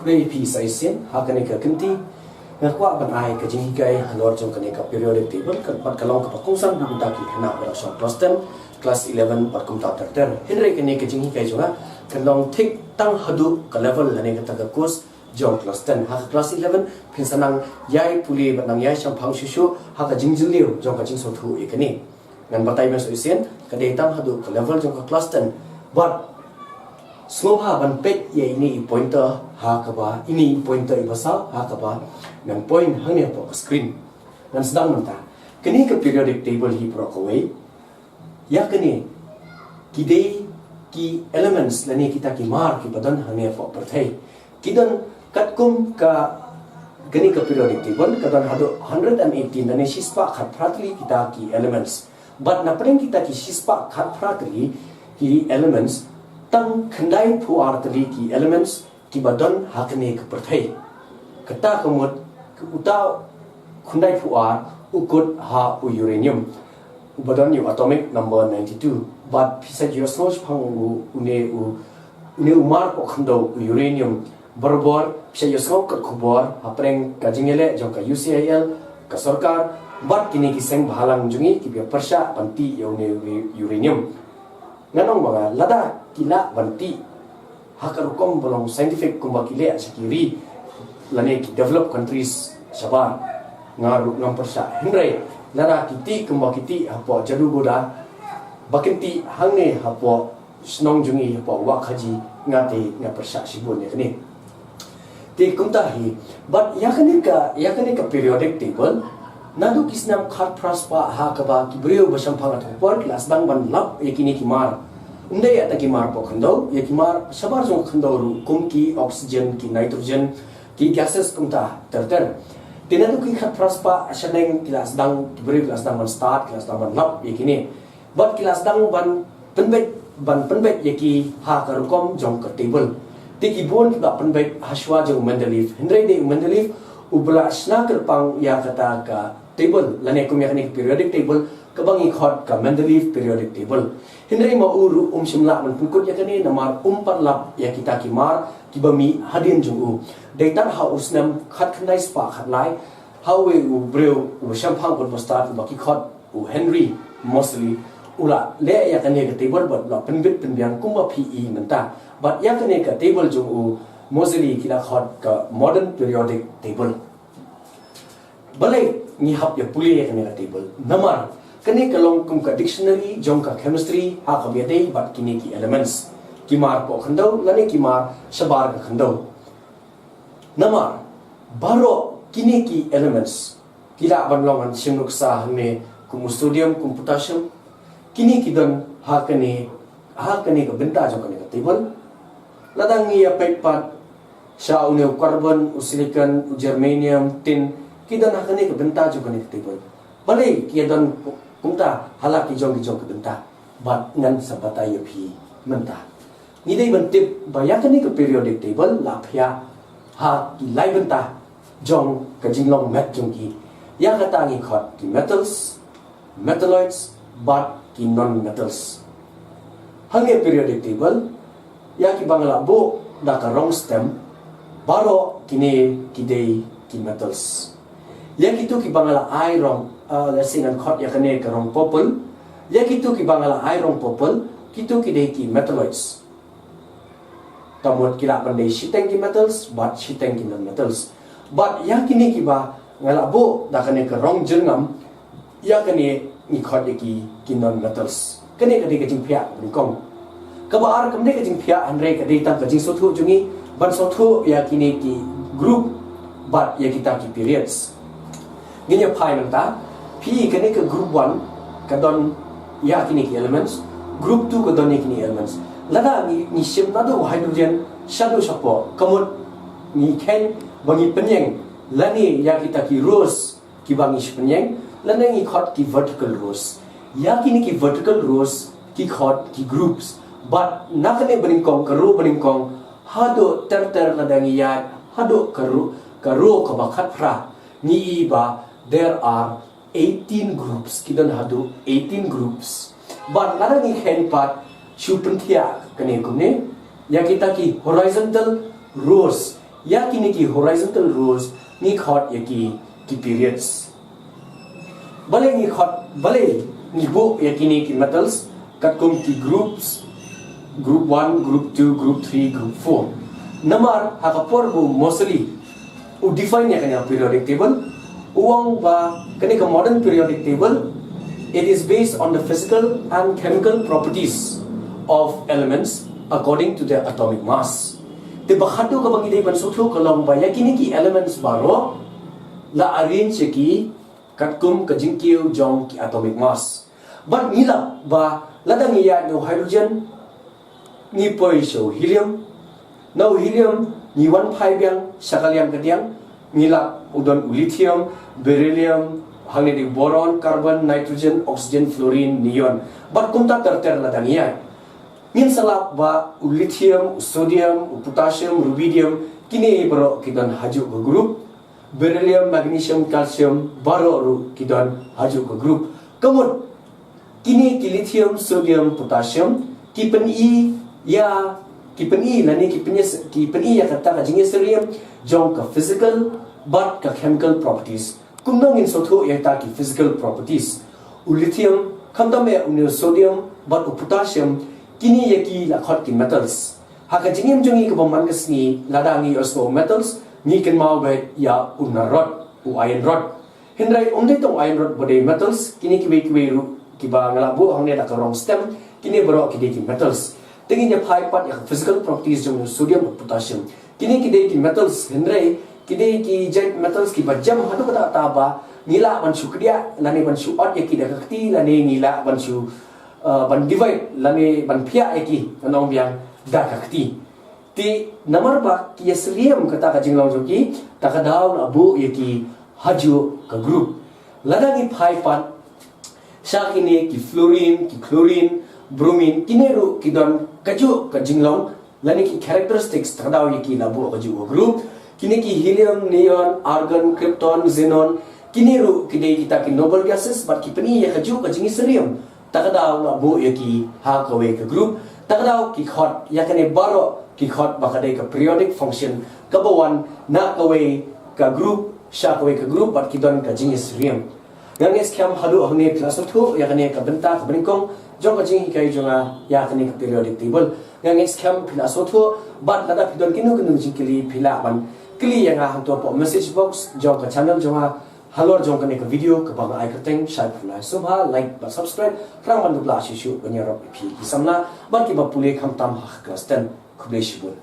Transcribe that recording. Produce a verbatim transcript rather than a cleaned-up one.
Khublei phi sa shisien ha kane ka kynti. Nga kwah ban ai ka jinghikai halor jong kane ka periodic table, ka pat ka long kaba kongsan bad kita ki khynnah ba dang shong class ten, class eleven bad kumta ter ter. Hynrei kane ka jinghikai jong nga ka long thik tang haduh ka level lane kata ka course jong class ten. Ha ka class eleven phin sa nang ïai pule bad nang ïai shemphang shuh shuh ha ka jingjylliew jong ka jingsngewthuh ïa kane. Ngan batai biang sa shisien, ka dei tang haduh ka level jong ka class ten. Bad sngewbha ban peit ïa ine i pointer ha kaba, ine i pointer iba saw ha kaba ngan point hangne hapoh ka screen. Ngan sdang mynta. Kane ka periodic table hi baroh kawei, ïa kane ki dei ki elements lane kita ki mar kiba don hangne hapoh pyrthei. Ki don katkum ka, kane ka periodic table ka don haduh hundred and eighteen lane shispah khatphra tylli kita ki elements. Bad na pdeng kita ki shispah khatphra tylli ki elements, tang khyndaiphew ar tylli ki elements kiba don ha kane ka pyrthei. Kata ka mut, uta u khyndaiphew ar u kut ha u uranium, uba don ïa u atomic number ninety-two. Bad phi sa ju ïohsngew shaphang u, une u, une u mar poh khyndew u uranium barabor. Phi sa ju ïohsngew kat khubor hapdeng ka jingïaleh jong ka U C I L, ka sorkar bad kine ki seng bhalang jong ngi kiba pyrshah ban tih ïa une u uranium. Ngan ong ba lada ki lah ban tih ha ka rukom ba long scientific kumba ki leh sha ki ri lane ki developed countries shabar, nga ruh ngam pyrshah. Hynrei lada ki tih kumba ki tih hapoh Jadugoda, ba kin tih hangne hapoh shnong jong ngi, hapoh Wahkhaji, nga te nga pyrshah shibun ïa kane. Te kumta hi, bad ïa kane ka, ïa kane ka periodic table, naduh ki snem khatphra spah ha kaba ki briew ba shemphang ha por ki la sdang ban lap ïa kine ki mar. Ym dei ïa kita ki mar poh khyndew, ïa ki mar shabar jong ka khyndew ruh, kum ki oxygen, ki nitrogen, ki gases kumta ter ter. Te naduh ki khatphra spah shaneng ki la sdang, ki briew ki la sdang ban start, ki la sdang ban lap ïa kine. Bad ki la sdang ban pynbeit, ban pynbeit ïa ki ha ka rukom jong ka table. Te ki bun kiba pynbeit ha shuwa jong u Mendeleev. Hynrei dei u Mendeleev uba la shna kyrpang ïa kata ka table lane kum ïa kane ka periodic table kaba ngi khot ka Mendeleev periodic table. Hynrei ma u ruh um shym lah ban pynkut ïa kane namar um pat lap ïa kita ki mar kiba mih hadien jong u. Dei tang ha u snem khatkhyndai spah khatlai, ha uwei u briew uba shemphang bad uba stad uba ki khot u Henry Moseley u la leh ïa kane ka table bad u la pynbit pynbiang kumba phi i mynta. Bad ïa kane ka table jong u Moseley ki la khot ka modern periodic table. Balei ngi hap ïa pule ïa kane ka table? Namar kane ka long kum ka dictionary jong ka chemistry ha kaba ïadei bad kine ki elements, ki mar poh khyndew lane ki mar shabar ka khyndew. Namar baroh kine ki elements ki lah ban long, ngan shim nuksa hangne, kum u sodium, kum potassium, kine ki don ha kane, ha kane ka bynta jong kane ka table. Lada ngi ïa peit pat sha une u carbon, u silicon, u germanium, tin, ki don ha kane ka bynta jong kane ka table. Balei ki ïa don kumta ha la ki jong ki jong ka bynta? Bad ngan sa batai ïa phi mynta. Ngi dei ban tip ba ïa kane ka periodic table la phiah ha ki lai bynta jong ka jinglong met jong ki. Ïa kata ngi khot ki metals, metalloids bad ki non-metals. Hangne periodic table, ïa kiba nga la buh da ka rong stem, baroh kine ki dei ki metals. Ïa kito kiba nga la ai rong, ah, let's say ngan khot ïa kane ka rong purple, ïa kito kiba nga la ai rong purple, kito ki dei ki metalloids. Ka mut ki lah ban dei shiteng ki metals bad shiteng ki non-metals. Bad ïa kine kiba nga la buh da kane ka rong jyrngam, ïa kane ngi khot ïa ki, ki non-metals. Kane ka dei ka jingphiah kaba nyngkong. Kaba ar kam dei ka jingphiah, hynrei ka dei tang ka jingsngewthuh jong ngi ban sngewthuh ïa kine ki group bad ïa kita ki periods. Ngin ïa phai mynta, phi, kane ka group one ka don ïa kine ki elements, group two ka don ïa kine elements. Lada ngi, ngi shim naduh hydrogen shaduh shapoh, ka mut ngi kheiñ ba ngi pynïeng lane ïa kita ki rows kiba ngi shu pynïeng, lane ngi khot ki vertical rows. Ïa kine ki vertical rows ki khot ki groups. Bad na kane ba nyngkong, ka row ba nyngkong haduh ter ter, lada ngi ïaid haduh ka row, ka row kaba khatphra, ngi i ba there are eighteen groups, ki don haduh eighteen groups. Bad lada ngi kheiñ pat shu pynthiah kane kumne, ïa kita ki horizontal rows, Ïa kine ki horizontal rows ngi khot ïa ki ki periods. Balei ngi khot, balei ngi buh ïa kine ki metals katkum ki groups, group one, group two, group three, group four? Namar ha ka por ba u Moseley u define ïa kane ka periodic table, u ong ba kane ka modern periodic table, it is based on the physical and chemical properties of elements according to their atomic mass. Te ba khadduh kaba ngi dei ban sngewthuh ka long ba ïa kine ki elements baroh la arrange ïa ki katkum ka jingkiew jong ki atomic mass. Bad ngi lap ba lada ngi ïaid na u hydrogen, ngi poi sha u helium. Na u helium ngi wan phai biang sha ka liang kadiang, ngi lap u don u lithium, beryllium, hangne dei boron, carbon, nitrogen, oxygen, fluorine, neon. Bad kumta ter ter lada ngi ïaid. Ngin sa lap ba u lithium, u sodium, u potassium, rubidium, kine baroh ki don hajuh ka group. Beryllium, magnesium, calcium, baroh ruh ki don hajuh ka group. Ka mut, kine ki lithium, sodium, potassium ki pyni ïa, ki pyni lane ki pyni, ki pyni ïa kata ka jingïasyriem jong ka physical bad ka chemical properties. Kumno ngin sngewthuh ïa kita ki physical properties? U lithium, khamtam eh une u sodium bad u potassium, kine ïa ki la khot ki metals. Ha ka jingim jong ngi kaba man ka sngi, lada ngi ïohsngew metals, ngi kynmaw beit ïa u nar rod, u iron rod. Hynrei ym dei tang u iron rod ba dei metals, kine kiwei kiwei ruh kiba nga la buh hangne da ka rong stem, kine baroh ki dei ki metals. Te ngin ïa phai pat ïa ka physical properties jong u sodium bad potassium. Kine ki dei ki metals, hynrei ki dei ki jait metals kiba jem haduh katta katta ba ngi lah ban shu kdiah lane ban shu ot ïa ki da ka kti, lane ngi lah ban shu, uh, ban divide lane ban phiah ïa ki, ngan ong biang, da ka kti. Te namar ba ki ïasyriem kata ka jinglong jong ki, ta ka daw la buh ïa ki hajuh ka group. Lada ngi phai pat sha kine ki fluorine, ki chlorine, bromine, kine ruh ki don kajuh ka jinglong lane ki characteristics, ta ka daw ïa ki la buh kajuh ka group. Kine ki helium, neon, argon, krypton, xenon, kine ruh ki dei kita ki noble gases bad ki pyni ïa kajuh ka jingïasyriem. Ta ka daw la buh ïa ki ha kawei ka group. Ta ka daw ki khot ïa kane baroh, ki khot ba ka dei ka periodic function, kaba wan na kawei ka group sha kawei ka group bad ki don ka jingïasyriem. Nga ngeit skhem haduh hangne phi la sngewthuh ïa kane ka bynta kaba nyngkong jong ka jinghikai jong nga ïa kane ka periodic table. Nga ngeit skhem phi la sngewthuh, bad lada phi don kino kino jingkylli, phi lah ban kylli ïa nga hangto hapoh message box jong ka channel jong nga. Halor jong kane ka video kaba nga ai kyrteng Shai Pyrnai, sngewbha like bad subscribe, khnang ban dup lah shuh shuh ban ïarap ïa phi ki samla bad kiba pule khamtam ha ka class ten. Khublei shibun.